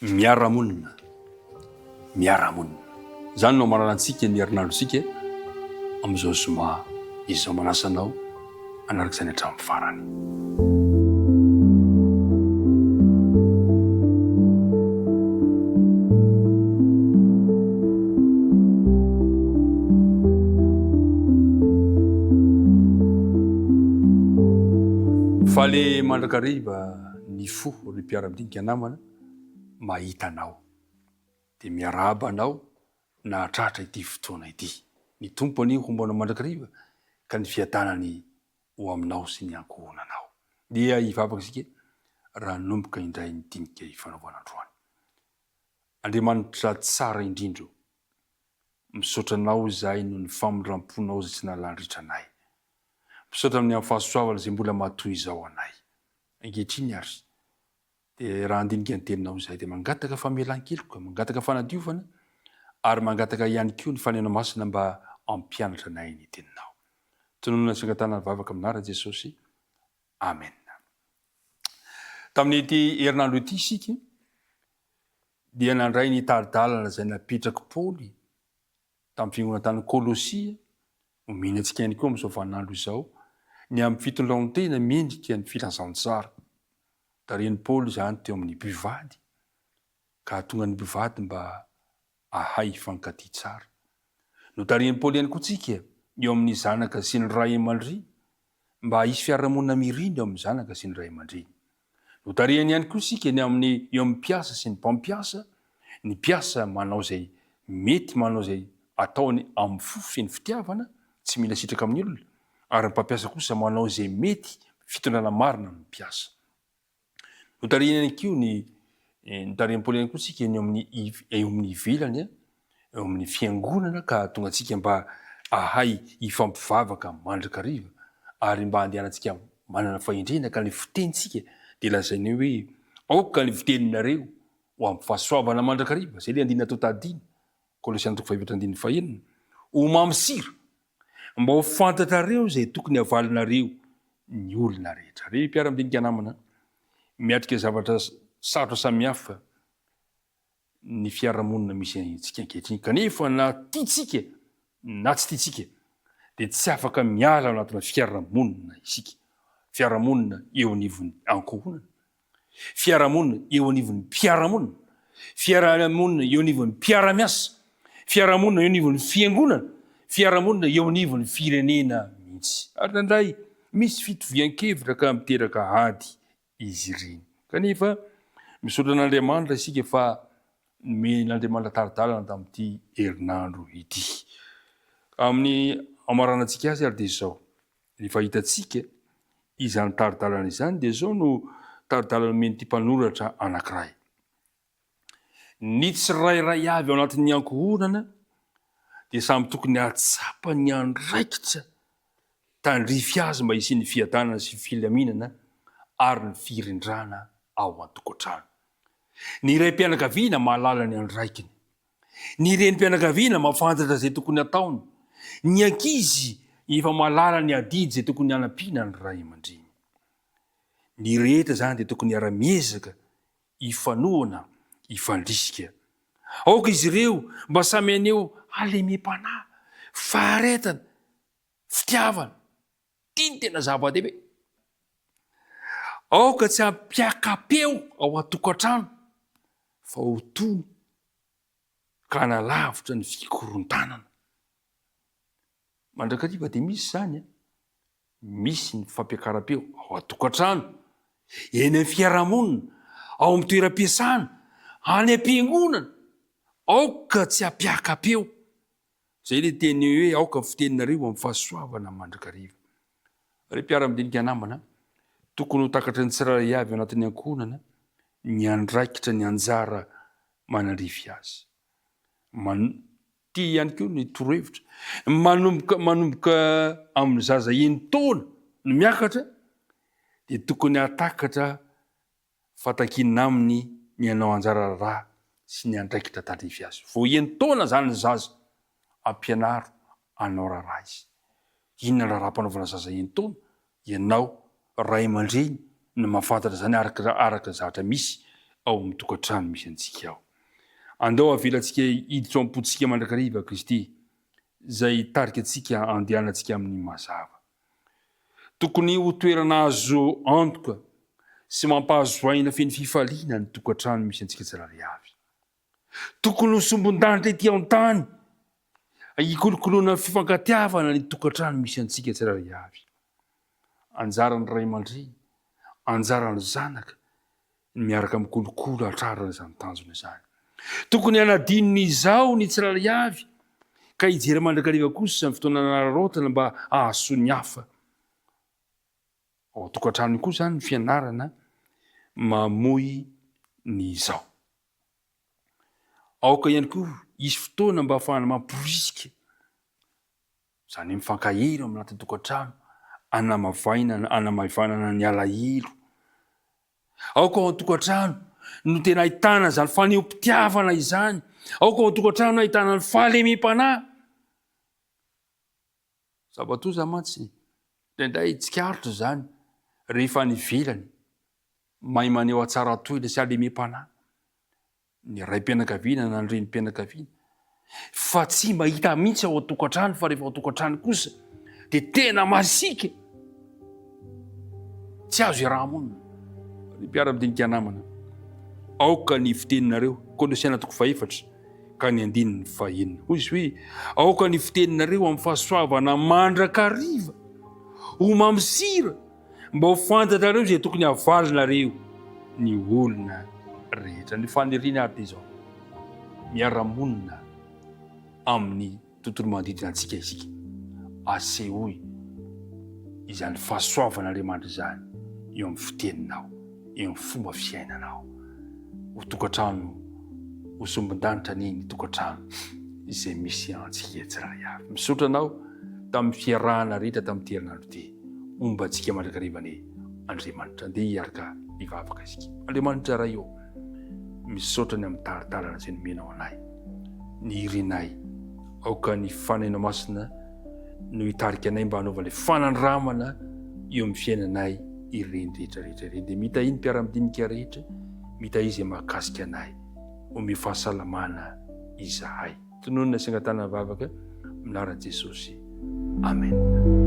Miara-monina, miara-monina. Izany no hamaranantsika ny herinandrontsika amin'izao zoma izao. Manasa anao hanaraka izany hatramin'ny farany. Faly mandrakariva ny fo ry mpiara-midinika namana mahita anao. Dia miarahaba anao nahatratra ity fotoana ity. Ny Tompo anie homba anao mandrakariva ka ny fiadanany ho aminao sy ny ankohonanao. Dia hivavaka isika raha hanomboka indray ny dinika ifanaovana androany. Andriamanitra tsara indrindra o! Misaotra Anao izahay noho ny famindram-ponao izay tsy nahalanritra anay. Misaotra amin'ny amin'ny fahasoavana izay mbola mahatoy izao anay. Ankehitriny ary, dia raha handinika ny Teninao izahay dia mangataka famelan-keloka, mangataka fanadiovana ary mangataka ihany koa ny Faneno Masina mba hampianatra anay ny Teninao. Tononina sy angatahana ny vavaka amin'ny anaran'i Jesosy. Amen. Tamin'ity herinandro ity isika dia nandray ny tari-dalana izay napetrak'i Paoly tamin'ny fiangonana tany Kolosia, omeny antsika ihany koa amin'izao vaninandro izao, ny amin'ny fitondran-tena mendrika ny filazantsara. Tarihin'i Paoly izany teo amin'ny mpivady, ka hahatonga ny mpivady mba hahay hifankatia tsara. Notarihin'i Paoly ihany koa tsika eo amin'ny zanaka sy ny ray aman-dreny, mba hisy fiarahamonina mirindra eo amin'ny zanaka sy ny ray aman-dreny. Notarihany ihany koa isika ny amin'ny eo amin'ny mpiasa sy ny mpampiasa, ny mpiasa manao izay mety manao izay ataony amin'ny fo feno fitiavana, tsy mila sitraka amin'ny olona, ary ny mpampiasa kosa manao izay mety fitondrana marina amin'ny mpiasa. Notarihiny ihany koa ny notarihin'i Paoly ihany koa isika eny amin'ny eo amin'ny ivelany, eo amin'ny fiangonana ka hahatonga antsika mba hahay hifampivavaka mandrakariva ary mba handehanantsika manana fahendrena ka ny fitenintsika dia lazainay hoe aoka ny fiteninareo ho amin'ny fahasoavana mandrakariva, izay ilay andininy atao tadidina, Kolosiana toko fahefatra andininy fahenina, ho mamy sira Mba ho fantatrareo izay tokony havalinareo ny olona rehetra. Ry mpiara-midinika namana, miatrika zavatra sarotra samihafa ny fiarahamonina misy antsika ankehitriny. Kanefa na tiantsika na tsy tiantsika dia tsy afaka miala ao anatina fiarahamonina isika. Fiarahamonina eo anivon'ny ankohonana, Fiarahamonina eo anivon'ny mpiara-monina, fiarahamonina eo anivon'ny mpiara-miasa, fiarahamonina eo anivon'ny fiangonana, fiarahamonina eo anivon'ny firenena mihitsy. Ary indraindray misy fitovian-kevitra ka miteraka ady izy ireny. Kanefa misaotra an'Andriamanitra isika fa nomen'Andriamanitra tari-dalana tamin'ity herinandro ity. Amin'ny hamaranantsika azy ary dia izao. Rehefa hitantsika izany tari-dalana izany dia izao no tari-dalana omen'ity mpanoratra anankiray, Ny tsirairay avy ao anatin'ny ankohonana dia samy tokony hahatsapa ny andraikitra tandrify azy mba hisian'ny fiadanana sy filaminana ary ny firindrana ao an-tokantrano. Ny raim-pianakaviana mahalala ny andraikiny. Ny renim-pianakaviana mahafantatra izay tokony hataony. Ny ankizy efa mahalala ny adidy izay tokony hanampiana ny ray aman-dreny. Ny rehetra izany dia tokony hiara-miezaka, hifanohana, hifandrisika. Aoka izy ireo mba samy haneho halemem-panahy, faharetana, fitiavana. Ity no tena zava-dehibe. Aoka tsy hampiaka-peo ao an-tokantrano fa ho tony ka hanalavitra ny fikorontanana. Mandrakariva dia misy izany an. Misy ny fampiakaram-peo ao an-tokantrano, eny amin'ny fiarahamonina, ao amin'ny toeram-piasana, any am-piangonana. Aoka tsy hampiaka-peo. Izay ilay teny hoe aoka ny fiteninareo amin'ny fahasoavana mandrakariva. Ry mpiara-midinika namana, tokony ho takatry ny tsirairay avy ao anatin'ny ankohonana ny andraikitra ny anjara manandrify azy. Man, ity ihany koa ny torohevitra, manomboka manomboka amin'ny zaza enin-taona no miakatra dia tokony hahatakatra fa takiana aminy ny hanao anjara raharaha sy ny andraikitra tandrify azy. Vao enin-taona izany ny zaza, ampianaro hanao raharaha izy. Inona ny raharaha ampanaovana zaza enin-taona? Ianao, ray aman-dreny, no mahafantatra izany araka araka ny zavatra misy. Ao amin'ny tokantrano misy antsika ao. Andao avelantsika hiditra ao am-pontsika mandrakariva Kristy, izay hitarika antsika handehanantsika amin'ny mazava. Tokony ho toerana azo antoka sy mampahazo aina feno fifaliana ny tokantrano misy antsika tsirairay avy. Tokony ho sombin-danitra ety an-tany hikolokoloana fifankatiavana ny tokantrano misy antsika tsirairay avy. Anjaran'ny ray aman-dreny, anjaran'ny zanaka ny miaraka mikolokolo hatrarana izany tanjona izany. Tokony hanadino ny izaho ny tsirairay avy ka hijery mandrakariva kosa ny fotoana nanararaotana mba hahasoa ny hafa. Ao an-tokantrano koa izany ny fianarana mamoy ny izaho. Aoka ihany koa hisy fotoana mba hahafahana mamporisika, izany hoe mifankahery ao anatin'ny tokantrano, hanamavainana, hanamaivanana ny alahelo. Aoka ao an-tokantrano no tena ahitana izany fanehoam-pitiavana izany. Aoka ao an-tokantrano no ahitana ny fahalemem-panahy. Zava-doza mantsy indraindray tsikaritra izany rehefa any ivelany, mahay maneho hatsaran-toetra sy halemem-panahy ny raim-pianakaviana na ny renim-pianakaviana fa tsy mba hita mihitsy ao an-tokantrano fa rehefa ao an-tokantrano kosa dia tena masiaka tsy azo iaraha-monina. Ry mpiara-midinika namana, aoka ny fiteninareo, Kolosiana toko fahefatra ka ny andininy fahenina. Hoy izy hoe, aoka ny fiteninareo amin'ny fahasoavana mandrakariva ho mamy sira mba ho fantatrareo izay tokony havalinareo ny olona rehetra. Ny faniriana ary dia izao, miara-monina amin'ny tontolo manodidina antsika isika. Asehoy izany fahasoavan'Andriamanitra izany eo amin'ny fiteninao, eo amin'ny fomba fiainanao. Ho tokantrano ho sombin-danitra anie ny tokantrano izay misy antsika tsirairay avy. Misaotra anao tamin'ny fiarahana rehetra tamin'ity herinandro ity. Homba antsika mandrakariva anie Andriamanitra. Andeha hiaraka hivavaka isika. Andriamanitra Ray ô, misaotra ny amin'ny tari-dalana izay nomenao anay. Ny irinay, aoka ny Fanahinao Masina no hitarika anay mba hanaovana fanandramana eo amin'ny fiainanay ireny rehetra rehetra ireny. Dia mitahia ny mpiara-midinika rehetra, mitahia izay mahakasika anay. Omeo fahasalamana izahay. Tononina sy angatahana vavaka amin'ny anaran'i Jesosy. Amen.